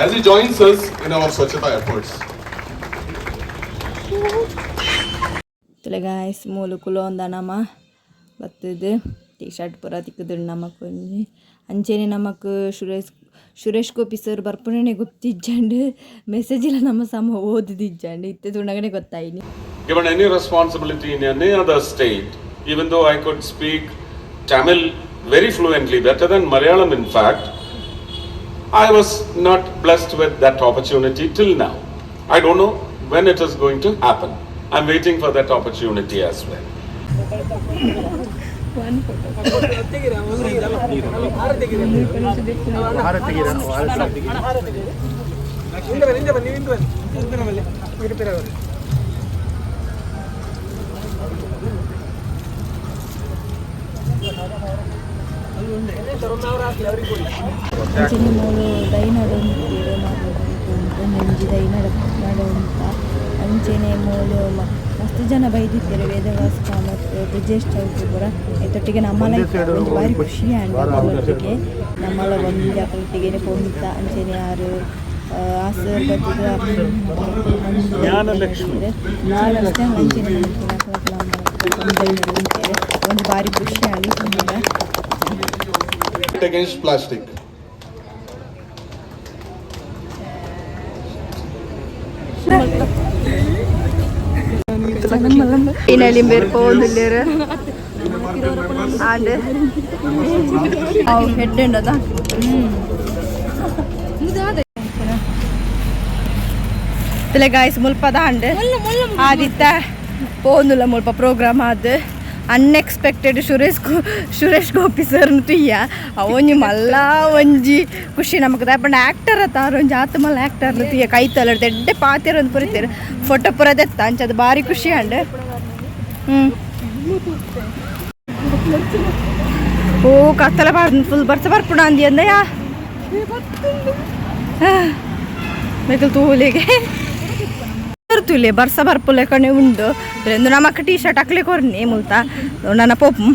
as he joins us in our Swachhata efforts. ತೂಲೆ guys ಮೂಲು ಕುಲೋಂದ ನಮ ಬತ್ತುದು ಟಿ ಶರ್ಟ್ ಪೂರ ತಿಕ್ಕುದುಂಡು ನಮಕ್ ಒಂಜಿ ಅಂಚೆನೆ ನಮಕ್ ಸುರೇಶ್ ಸುರೇಶ್ ಗೋಪಿ ಸರ್ ಬರ್ಪುನನೆ ಗೊತ್ತಿಜ್ಜಂಡ್ ಮೆಸೇಜಿಲ ನಮ ಸಮ ಓದುದಿಜ್ಜಂಡ್ ಇತ್ತೆ ತೂನಗನೆ ಗೊತ್ತಾಯಿನಿ. Given any responsibility in any other state, even though I could speak Tamil very fluently, better than Malayalam in fact, I was not blessed with that opportunity till now. I don't know when it is going to happen. I'm waiting for that opportunity as well. ಅಂಚನೆ ಮೂಲು ದೈ ನಡೊಂದಿತ್ತೆರ್ ಒಂಜಿ ದೈ ನಡೊಂತ ಅಂಚನೆ ಮೂಲು ಮಸ್ತ್ ಜನ ಬೈದಿತ್ತೆರ್ ವೇದವ್ಯಾಸ್ ಕಾಮತ್ ಬ್ರಿಜೇಶ್ ಚೌಟ ಪೂರ ಐತೊಟ್ಟಿಗೆ ನಮ್ಮಲ ಇತ್ತ ಒಂಜಿ ಬಾರಿ ಖುಷಿ ಆಂಡ್ ಅಕಲ್ನೊಟ್ಟಿಗೆ ನಮ್ಮಲ ಒಂಜಿ ಅಕಲ್ನೊಟ್ಟಿಗೆನೆ ಪೋಂದಿತ್ತ. ಅಂಚನೆ ಆರ್ ಆ ಸರ್ ಬತ್ತುದು ಅಂಚನೆ ಒಂಜಿ ಬಾರಿ ಖುಷಿ ಆಂಡ್ ತೂನಗ. Against plastic. ಇನಲಿಂಬೆರ್ ಪೋವೊಂದುಲ್ಲೆರ್ and ಅವು ಹೆಡ್ ಉಂಡದ ತಲೆ ಗಾಯ್ಸ್ ಮುಲ್ಪದ ಅಂಡ್ ಆದಿತ್ತ ಪೋವೊಂದುಲ್ಲ ಮುಲ್ಪ ಪ್ರೋಗ್ರಾಮ್ ಆದ್ ಅನ್ಎಕ್ಸ್ಪೆಕ್ಟೆಡ್ ಸುರೇಶ್ ಸುರೇಶ್ ಗೋಪಿ ಸರ್ ತುಯ್ಯ ಅವೊಂಜಿ ಮಲ್ಲ ಒಂಜಿ ಖುಷಿ ನಮಕ್ ದಾಯೆ ಪಂಡ ಆಕ್ಟರ್ ಅತ್ತ ಆರ್ ಒಂಜಿ ಆತ್ ಮಲ್ಲ ಆಕ್ಟರ್ ತುಯ್ಯ ಕೈತಲ್ ಎಡ್ಡೆ ಪಾತೆರ ಒಂದ್ ಪುರಿತೆರ್ ಫೋಟೋ ಪೂರ ದೆತ್ತ ಅಂಚ ಅದು ಬಾರಿ ಖುಷಿ ಆಂಡ್. ಓ ಕತ್ತಲ ಬಾರ್ದು ಫುಲ್ ಬರ್ಸ ಬರ್ಪುಣ ಅಂದಿ ಅಂದಯಾ ಮೆಕಲ್ ತೂಲೆಗೆ ತೂಲೆ ಬರ್ಸ ಬರ್ಪುಲೆ ಕಣೆ ಉಂಡು ಇಂದು ನಮಕ್ ಟೀ ಶರ್ಟ್ ಅಕ್ಲೆ ಕೊರ್ನಿ ಮುಲ್ತ ನನ್ನ ಪೋಪು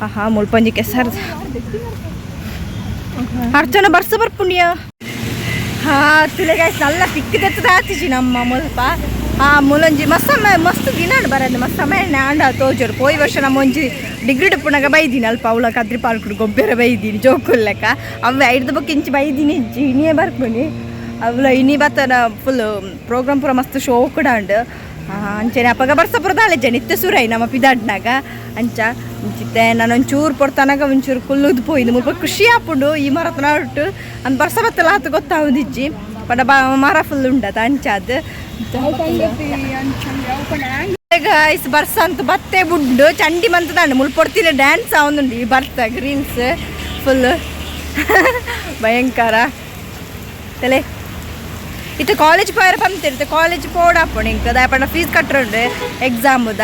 ಆಹಾ ಮುಲ್ಪಂಜಿ ಕೆಸರ್ ಅರ್ಚನ ಬರ್ಸ ಬರ್ಪುಂಡಿಯ. ಹಾ ತುಲೆ ಗಾಯ್ಸ್ ನಲ್ಲ ತಿಕ್ಕಿ ತೆತ್ತದ ಆತಿಜಿ ನಮ್ಮ ಮುಲ್ಪ. ಆ ಮುಲಂಜಿ ಮಸ್ತ್ ಮಸ್ತ್ ದಿನ ಬರಂದು ಮಸ್ತ್ ಸಮಯ ಆಂಡ ತೋಜೋಡು. ಪೋಯಿ ವರ್ಷ ನಮ್ಮ ಒಂಜಿ ಡಿಗ್ರಿ ಡುಪ್ಪುನಗ ಬೈದೀನಿ ಅಲ್ಪ ಅವಳ ಕದ್ರಿ ಪಾಲ್ಕುಡು ಗೊಬ್ಬರ ಬೈದೀನಿ ಜೋಕುಲ್ಲೆಕ್ಕ ಅವೆ ಐಡ್ದ ಬೊಕ್ಕ ಇಂಚಿ ಬೈದೀನಿ ಇಜ್ಜಿ ಇನಿಯೇ ಬರ್ಪುನಿ ಅವಳ ಇನಿ ಬತ್ತನ ಫುಲ್ ಪ್ರೋಗ್ರಾಮ್ ಪೂರ ಮಸ್ತ್ ಶೋ ಕೂಡ ಉಂಡು. ಅಂಚನೆ ಅಪಗ ಬರ್ಸ ಪೂರ ದಾಳೆ ನಿತ್ಯ ಸುರೈ ನಮ್ಮ ಪಿದಾಡ್ನಾಗ ಅಂಚ ಇಂಚಿತ್ತೆ ನಾನು ಒಂಚೂರು ಪೊರ್ತನಗ ಒಂಚೂರು ಕುಲ್ಲುದು ಪೋಯಿಂದು ಮುಲ್ಪ ಖುಷಿ ಆಪುಂಡು ಈ ಮರತನ ಒಟ್ಟು ಅಂದ್ ಬರ್ಸ ಬತ್ತಲ ಆತು ಗೊತ್ತಾವುದಿಜ್ಜಿ ಪಂಡ ಬ ಮರ ಫುಲ್ ಉಂಡತ ಅಂಚಾದ್. ಗಾಯ್ಸ್ ಬರ್ಸ ಅಂತ ಬತ್ತೆ ಬುಡ್ಡು ಚಂಡಿ ಮಂತದಾಂಡು ಮುಲ್ಪ ಡ್ಯಾನ್ಸ್ ಆವೊಂದುಂಡು ಈ ಬರ್ತ ರೀಲ್ಸ್ ಫುಲ್ ಭಯಂಕರ ತಲೆ. ಇತ್ತೆ ಕಾಲೇಜ್ ಪೋಯರ ಪಂತಿರುತ್ತೆ ಕಾಲೇಜ್ ಪೋಡಾಪುಂಡು ಇಂಕ್ ದಾಯೆ ಪಂಡ ಫೀಸ್ ಕಟ್ಟರುಂಡು ಎಕ್ಸಾಮುದ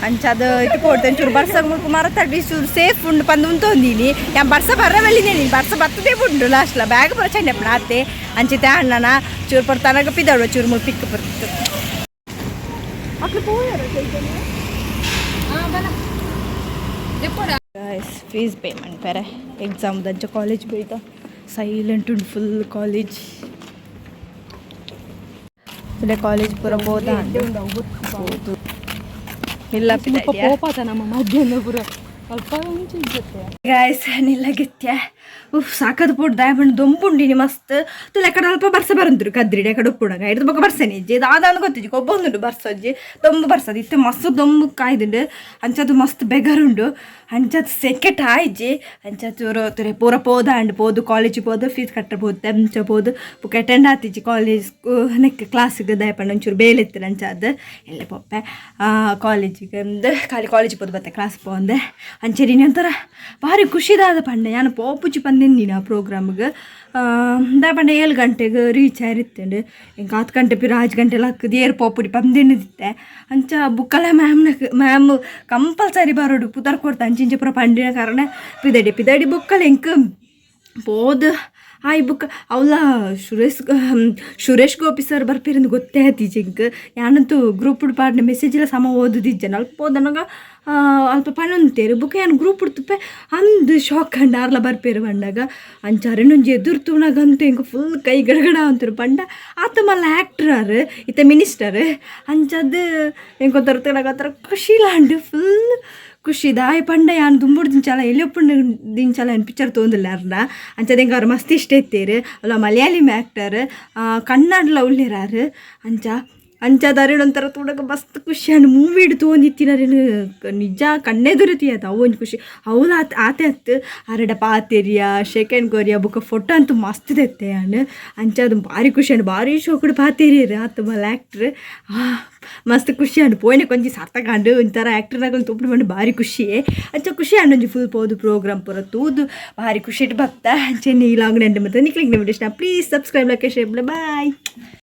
ಅಂಚ ಅದು ಇತ್ತು ಪೋಡ್ತೆ ಒಂಚೂರು ಬರ್ಸ ಮುಲ್ಪ ಮರತ ಚೂರು ಸೇಫ್ ಉಂಡು ಪಂದ್ ಉಂತೊಂದಿನಿ ಯಾನ್ ಬರ್ಸ ಬರ್ರ ಬಲ್ಲಿನೇನಿ ಬರ್ಸ ಬತ್ತದೇ ಬುಡ್ಡು ಲಾಸ್ಟ್ಲ ಬ್ಯಾಗ್ ಪೂರ ಚಂಡಿ ಅಪ್ಪಣ ಆತೆ ಅಂಚಿತ್ತೆ ಅಣ್ಣನ ಚೂರು ಪೊರ್ತನಗ ಪಿದಡು ಚೂರು ಮುಲ್ಪ ಪಿಕ್ ಪೊರ್ತು. ಫೀಸ್ ಪೇಮೆಂಟ್ ಬೇರೆ ಎಕ್ಸಾಮ್ ದಂಚ ಕಾಲೇಜ್ ಬೈತ ಸೈಲೆಂಟ್ ಉಂಡು full college. College ಪೂರ ಪೋದ ಇಲ್ಲ. ಪೋಪಾತ ನಮ್ಮ ಮಧ್ಯಾಹ್ನ ಪೂರ ಅಲ್ಪ ಒಂಚಿ ಇಜ್ಜತ್ತೆ. ಗಾಯ್ಸ್ ನಿಲ್ಲಗಿತ್ಯ ಉಫ್ ಸಾಕದ್ ಪೋಡ್ ದಾಯ ಬಂದು ದೊಂಪುಂಡಿನಿ ಮಸ್ತ್ ತುಲೆ ಕಡೆ ಅಲ್ಪ ಬರ್ಸ ಬರಂతుರು ಕದ್ರಿಡೆ ಕಡೆ ಉಪ್ಪುಣಗ ಹಿಡ್ದು ಬೊಕ ಬರ್ಸನೆ ಇಜ್ಜಿ ದಾದಾನು ಗೊತ್ತಿಜ್ಜಿ ಕೊಬ್ಬೊಂದುಂಡು ಬರ್ಸಜ್ಜಿ ದೊಂಬು ಬರ್ಸದು ಇತ್ತೆ ಮಸ್ತ್ ದೊಂಬು ಕಾಯ್ದುಂಡು ಅಂಚದು ಮಸ್ತ್ ಬೆಗರುಂಡು ಅಂಚದು ಸೆಕೆಟ್ ಆಯ್ಜಿ ಅಂಚ ಚೂರು ತುರೆ ಪೂರ ಪೋದ ಅಂಡ್ ಪೋದು ಕಾಲೇಜ್ ಪೋದು ಫೀಸ್ ಕಟ್ಟಬಹುದು ಅಂಚ ಪೋದು ಬೊಕ ಅಟೆಂಡ್ ಆತಿಜ್ಜಿ ಕಾಲೇಜ್ ನೆಕ್ ಕ್ಲಾಸಿಗೆ ದಾಯ ಪಂಡ ಒಂಚೂರು ಬೇಲೆ ಇತ್ತು ಅಂಚಾದ್ ಎಲ್ಲೆ ಪೊಪ್ಪೆ ಕಾಲೇಜಿಗೆ ಅಂದ್ ಖಾಲಿ ಕಾಲೇಜ್ ಪೋದು ಬತ್ತೆ ಕ್ಲಾಸ್ ಪೋಂದೆ ಅಂಚೆ ಒಂಥರ ಭಾರಿ ಖುಷಿದಾದ ಪಂಡೆ ಯಾನ್ ಪೋಪುಜಿ ಪಂದೆಂದಿನ ಆ ಪ್ರೋಗ್ರಾಮ್ಗೆ ದಾಯ ಪಂಡ 7 ಗಂಟೆಗೆ ರೀಚ್ ಆರಿತ್ತುಂಡು ಎಂಕ್ 10 ಗಂಟೆ ಪಿರ 6 ಗಂಟೆ ಲಕ್ಕುದು ಏರ್ ಪೋಪುಡಿ ಪಂದೆಂದಿತ್ತೆ ಅಂಚ ಬುಕ್ಕಲ ಮ್ಯಾಮ್ನ ಮ್ಯಾಮ್ ಕಂಪಲ್ಸರಿ ಬರೋಡು ಪುದರ್ ಕೊಡ್ತ ಅಂಚಿಂಚ ಪೂರ ಪಂಡಿನ ಕಾರಣ ಪಿದಡಿ ಪಿದಡಿ ಬುಕ್ಕಲ ಎಂಕ್ ಪೋದು ಆಯ್ ಬುಕ್ಕ ಅವ್ಲ ಸುರೇಶ್ ಸುರೇಶ್ ಗೋಪಿ ಸರ್ ಬರ್ಪೇರಿಂದು ಗೊತ್ತೇ ಆತಿಜಿ ಎಂಕ್. ಯಾನಂತೂ ಗ್ರೂಪ್ ಪಾಡ್ನ ಮೆಸೇಜ್ಲ ಸಮ ಓದುದಿಜ್ಜನ. ಅಲ್ಪ ಓದನಗ ಅಲ್ಪ ಪನೊಂತೇರು. ಬುಕ್ಕ ಯಾನ್ ಗ್ರೂಪ್ ತುಪ್ಪೆ ಅಂದ್ ಶಾಕ್ ಅಂಡ್ ಆರ್ಲ ಬರ್ಪೇರು ಪಂಡಾಗ. ಅಂಚ ಅರೆನೊಂಜಿ ಎದುರು ತೂನಗಂತೂ ಎಂಕ್ ಫುಲ್ ಕೈ ಗಡಗಡ ಆವೊಂದುಂಡು. ಪಂಡ ಆತ ಮಲ್ಲ ಆ್ಯಕ್ಟರ್ ಆರ್, ಇತ್ತೆ ಮಿನಿಸ್ಟರ್. ಅಂಚಾದ್ ಎಂಕ್ ಒಂಥರ ತೂನಗ ಒಂಥರ ಖುಷಿಲ ಆಂಡ್, ಫುಲ್ ಖುಷಿ. ದಾಯೆ ಪಂಡ ಯಾನ್ ದುಂಬುಡ್ದಿಂಚಲ ಎಲ್ಯೊಪ್ಪುಂಡು ದಿಂಚಲ ಯಾನ್ ಪಿಕ್ಚರ್ ತೂವೊಂದುಲ್ಲೆ ಅರ್ನ. ಅಂಚಾದ್ ಎಂಕ್ ಆರ್ ಮಸ್ತ್ ಇಷ್ಟ ಇತ್ತೆರ್. ಅಲ್ಲ ಮಲಯಾಳಿಮ್ ಆ್ಯಕ್ಟರ್, ಕನ್ನಡಲ ಉಲ್ಲೆರ್ ಆರ್. ಅಂಚ ಅಂಚಾದ್ ಅರೆನ ಒಂಥರ ತೂನಗ ಮಸ್ತ್ ಖುಷಿ ಆಂಡ್. ಮೂವಿಡ್ ತೂವೊಂದಿತ್ತಿನರೆನ್ ನಿಜ ಕಣ್ಣೆದುರು ತೂಯತ, ಅವು ಒಂಜಿ ಖುಷಿ. ಅವ್ಲು ಆತ್ ಆತೆ ಅತ್ತ್, ಅರೆಡ ಪಾತೆರಿಯ, ಶೇಕ್ ಹ್ಯಾಂಡ್ ಕೊರಿಯ, ಬೊಕ ಫೋಟೋ ಅಂತೂ ಮಸ್ತ್ ದೆತ್ತೆ ಯಾನ್. ಅಂಚಾದ್ ಭಾರಿ ಖುಷಿ ಆಂಡ್. ಭಾರಿ ಶೋಕುಡು ಪಾತೆರಿಯೆರ್ ಆತ್ ಮಲ್ಲ ಆ್ಯಕ್ಟ್ರ್. ಮಸ್ತ್ ಖುಷಿ ಆಂಡ್. ಪೋಯಿನ ಒಂಜಿ ಸಾರ್ಥಕ ಆಂಡ್. ಒಂಥರ ಆ್ಯಕ್ಟರ್ನಕುಲು ತೂಪುನ ಪಂಡ ಭಾರಿ ಖುಷಿಯೇ. ಅಂಚ ಖುಷಿ ಆಂಡ್. ಒಂಜಿ ಫುಲ್ ಪೋದು ಪ್ರೋಗ್ರಾಮ್ ಪೂರ ತೂದು ಭಾರಿ ಖುಷಿಟ್ ಬತ್ತ. ಅಂಚೆನೆ ಈ ಲಾಗ್ ನೆಂಟು ಮತ್ತೆ ನಿಕ್ಲೆಗ್ ಇಷ್ಟ, please subscribe, like, share. Bye.